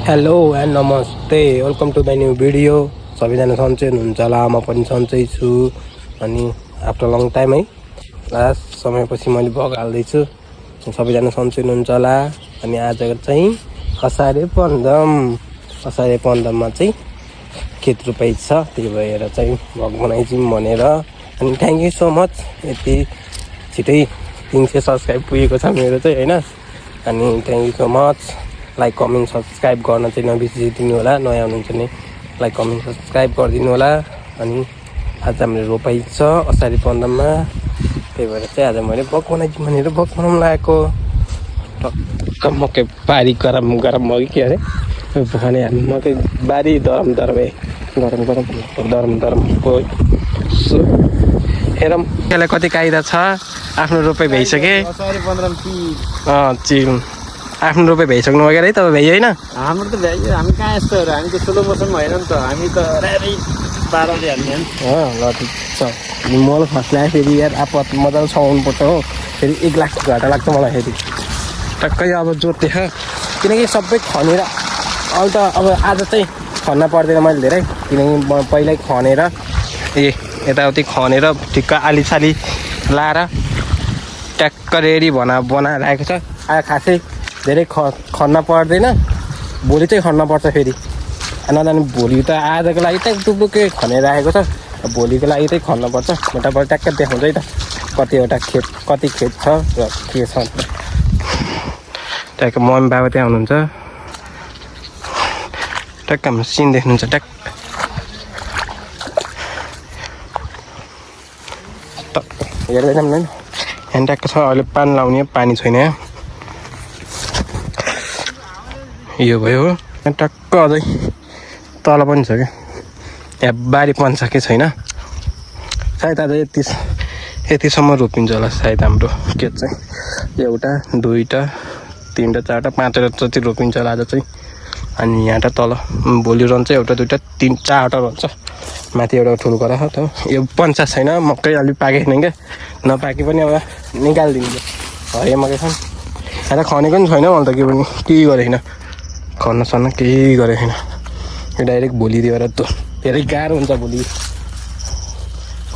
Hello and namaste, welcome to my new video. सबैजना सन्चै हुनुहुन्छ होला, म पनि सन्चै छु। अनि आफ्टर लङ टाइम है, लास्ट समयपछि मैले भ्लग हाल्दैछु। सबैजना सन्चै हुनुहुन्छ होला। अनि आज चाहिँ असारे पन्ध्रमा चाहिँ खेत रोपाइ छ, त्यही भएर चाहिँ भ्लग बनाइदिउँ भनेर। अनि थ्याङ्क यू सो मच, यति छिटै 300 सब्सक्राइब पुगेको छ मेरो चाहिँ होइन। अनि thank you so much. Like comment subscribe गर्न चाहिँ नबिर्सिदिनु होला। नयाँ हुनुहुन्छ भने लाइक कमेन्ट सब्सक्राइब गरिदिनु होला। अनि आज हाम्रो रोपाइ छ असारे 15मा, त्यही भएर चाहिँ आज मैले भ्लग बनाइदिउँ भनेर भ्लग बनाउनु लागेको। टक्क मकै बारी गरम भयो कि के अरे भने मकै बारी गरम हेरौँ त्यसलाई कति कायदा छ। आफ्नो रोपाइ भइसके आफ्नो रोपाइ भइसक्नु वगेर है तपाईँ भ्याइ होइन? हाम्रो त भ्याइयो, हामी कहाँ यस्तोहरू, हामी त ठुलो मौसममा होइन नि त, हामी त राम्रै पाराले हाल्ने ल ठिक छ। मल फर्स्ट ल्यायो फेरि यार आपत मजाले सघाउनु पर्छ हो, फेरि 1 लाख घाटा लाग्छ मलाई फेरि टक्कै अब जोत्दै छ। किनकि सबै खनेर अहिले त अब आज चाहिँ खन्न पर्दैन मैले धेरै, किनकि म पहिल्यै खनेर यताउति खनेर ठिक्क आलीसाली लाएर ट्याक्क रेडी बनाएर राखेको छ। आज खासै धेरै खन्न पर्दैन, भोलि चाहिँ खन्न पर्छ फेरि। नजाने भोलि त आजको लागि त टुप्लुकै खनेर राखेको छ, भोलिको लागि चाहिँ खन्न पर्छ। मोटामोटी ट्याक्क देखाउँछ है त कतिवटा खेत कति खेत छ र के छ। ट्याक्क मम्मी बाबा त्यहाँ हुनुहुन्छ, ट्याक्क हाम्रो सिन देख्नुहुन्छ ट्याक्क हेर्दैन होइन। यहाँ ट्याक्क छ, अहिले पानी लाउने पानी छैन। यो भयो हो, टक्क अझै तल पनि छ क्या, यहाँ बारी पन्छ कि छैन सायद। आज यतिसम्म रोपिन्छ होला सायद हाम्रो खेत चाहिँ। 1 2 3 4 5 जति रोपिन्छ होला आज चाहिँ। अनि यहाँ तल भोलि रहन्छ 1 2 3 4 रहन्छ। माथि एउटा ठुलो गरा त यो पञ्चा छैन, मकै अलिक पाकेको छैन क्या, नपाके पनि अब निकालिदिन्छ। हरियो मकै छ, यहाँ खनेको पनि छैन मैले त, के पनि केही गरेको छैन, खन्न केही गरेको छैन। यो डाइरेक्ट भोलि दिएर त धेरै गाह्रो हुन्छ, भोलि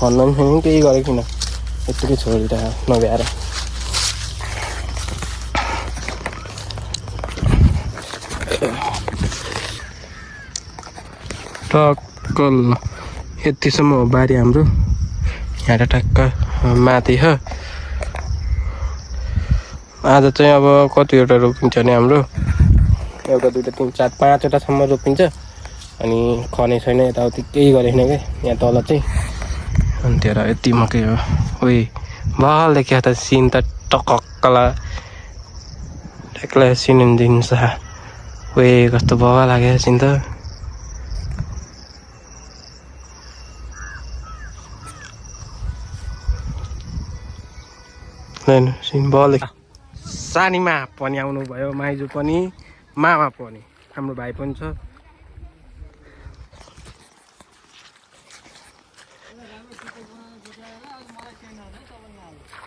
खन्न पनि छैन, केही गरेको छैन, यत्तिकै छोडिरहेको नभ्याएर। टक्क यतिसम्म हो बारी हाम्रो, यहाँ ठ्याक्क माथि छ। आज चाहिँ अब कतिवटा रोपिन्छ भने हाम्रो 1 2 3 4 5वटासम्म रोपिन्छ। अनि खने छैन, यताउति केही गरेको छैन क्या यहाँ तल चाहिँ। अनि त्यहाँ यति मकै हो। उही बल देखियो त सिन त टक्कला ट्याक्कलाई सिन दिन्छ। उही कस्तो बल लाग्यो सिन त। सिन बल सानीमा पनि आउनु भयो, माइजू पनि, मामा पनि, हाम्रो भाइ पनि छ।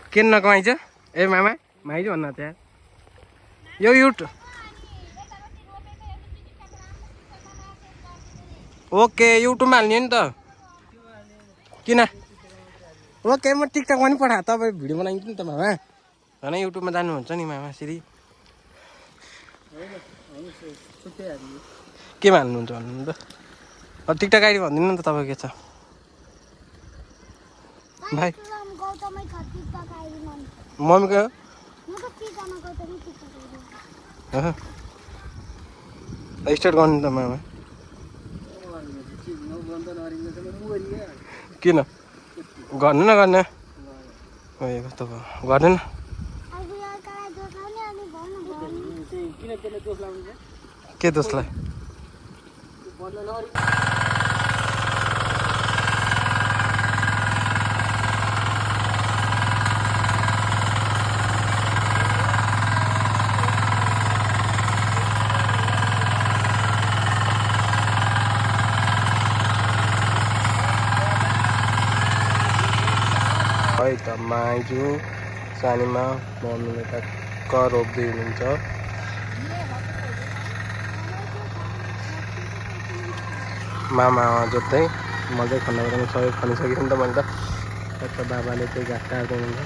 किन नकमाइछ ए मामा माइजू भन्न त्यहाँ यो युट्युब ओके युट्युबमा हाल्ने नि त। किन ओके म टिकटकमा पनि पठाएको, तपाईँ भिडियो बनाइदिनु नि त मामा। झन् युट्युबमा जानुहुन्छ नि मामा सिरी केमा हाल्नुहुन्छ भन्नु त। अब टिकटक आइडी भनिदिनु नि त तपाईँ के छ भाइ। मम्मीको स्टार्ट गर्नु त मामा। किन गर्नु न गर्ने कस्तो भयो गर्नु न। के दोस्लाई है त माइजू सानीमा मम्मीले टक्क रोप्दै हुनुहुन्छ। मामा जोत्दै मजै खन्दा पनि सबै खनिसकेँ नि त मैले त बाबाले त्यही घाँस काट्दै हुन्छ।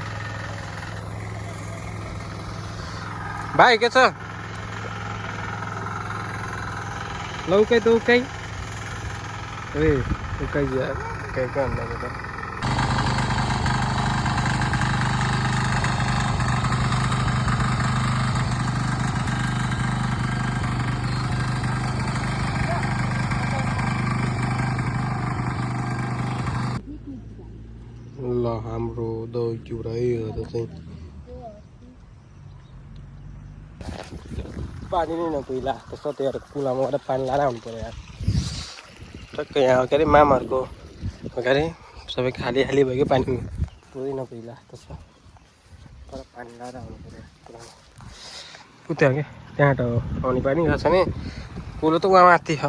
भाइ के छ ल उकाइ त उकाइ ए उकाइ के भन्दा त ल हाम्रो दही चिउरा है चाहिँ पानी नै नपुग्ला जस्तो त्यो कुलामा गएर पानी लाएर आउनु पऱ्यो यार। टक्कै यहाँ के अरे मामाहरूको के अरे सबै खाली खाली भयो कि पानी पुरै नपुग्ला त्यसो तर पानी लाएर आउनु पऱ्यो कुलामा पुग्थ्यो क्या त्यहाँ त आउने पानी छ भने कुलो त उहाँ माथि छ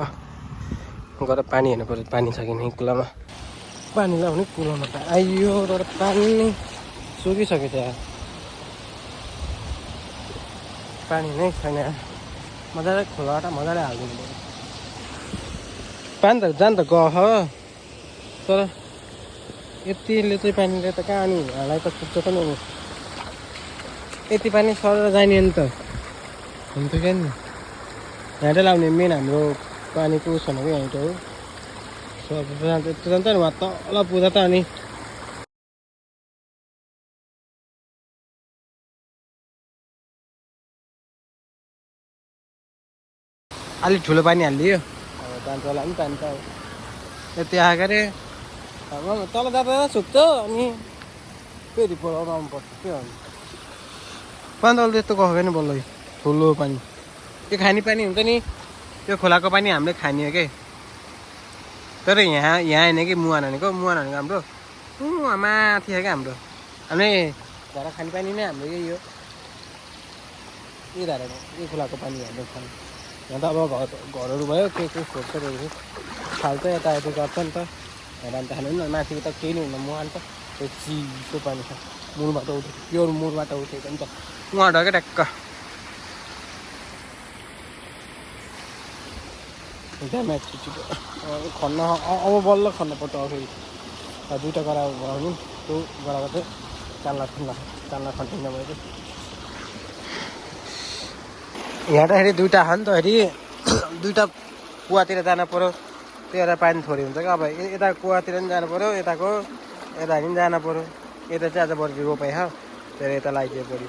गएर पानी हेर्नु पऱ्यो पानी छ कि नै कुलामा पानी लाउने कुलोमा त आइयो तर पानी नै सुकिसकेको छ यार पानी नै छैन मजाले खोलाबाट मजाले हालिदिनु पऱ्यो पानी त जान त गयो तर यतिले चाहिँ पानीले त कहाँ अनि हालाई त पुग्छ पनि नि यति पानी सरेर जाने नि त हुन्छ क्या नि यहाँबाट लाउने मेन हाम्रो पानीको उस भनेको यहीँ त हो यस्तो जान्छ नि उहाँ तल पुग्दा त अनि अलिक ठुलो पानी हालिदियो अब जान्छ होला नि पानी त अब त्यहाँ के अरे तल जाँदा सुक्छ अनि फेरि बोलाउनु आउनुपर्छ के भन्नु पानी त त्यस्तो गएको नि बल्ल ठुलो पानी त्यो खाने पानी हुन्छ नि त्यो खोलाको पानी हामीले खाने हो के तर यहाँ होइन कि मुहान भनेको हाम्रो माथि छ क्या हाम्रो हामीले घर खाने पानी नै हाम्रो यही हो यही धाराको यही खोलाको पानी हामीले खाने यहाँ त अब घरहरू भयो के खोज्छहरू खाल्छ यतायति गर्छ नि त हेरान त खानु नि माथिको त केही नै हुन्न मुहान त त्यो चिसो पानी छ मुलबाट उठेको प्योर मुलबाट उठेको नि त उहाँ ढक्कै ट्याक्क ड्यामेज छिटो खन्न अब बल्ल खन्न पर्छ फेरि दुइटा गरा भयो त्यो गराको चाहिँ चाल्ला खन्टिन्न भयो कि यहाँ त फेरि दुइटा छ नि त फेरि दुइटा कुवातिर जानु पऱ्यो त्यो एउटा पानी थोरै हुन्छ क्या अब यता कुवातिर पनि जानु पऱ्यो यताको यता पनि जानु पऱ्यो यता चाहिँ आज बढी रोपाइ छ तर यता लगाइदियो बढी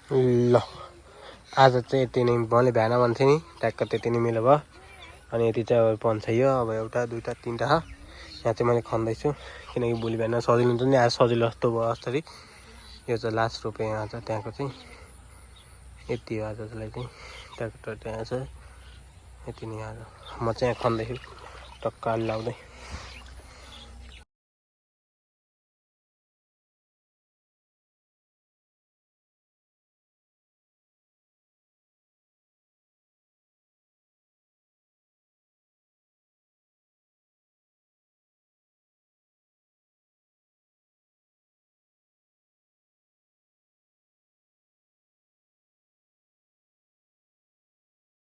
ल आज चाहिँ यति नै मैले भ्यान भन्थेँ नि ट्याक्क त्यति नै मिलो भयो अनि यति चाहिँ अब पन्छ यो अब एउटा दुइटा तिनवटा छ यहाँ चाहिँ मैले खन्दैछु किनकि भोलि बिहान सजिलो हुन्छ नि आज सजिलो जस्तो भयो जसरी यो चाहिँ लास्ट रोपेँ आज त्यहाँको चाहिँ यति हो आजलाई चाहिँ ट्र्याक्टर त्यहाँ छ यति नै आज म चाहिँ यहाँ खन्दैछु टक्क लाउँदै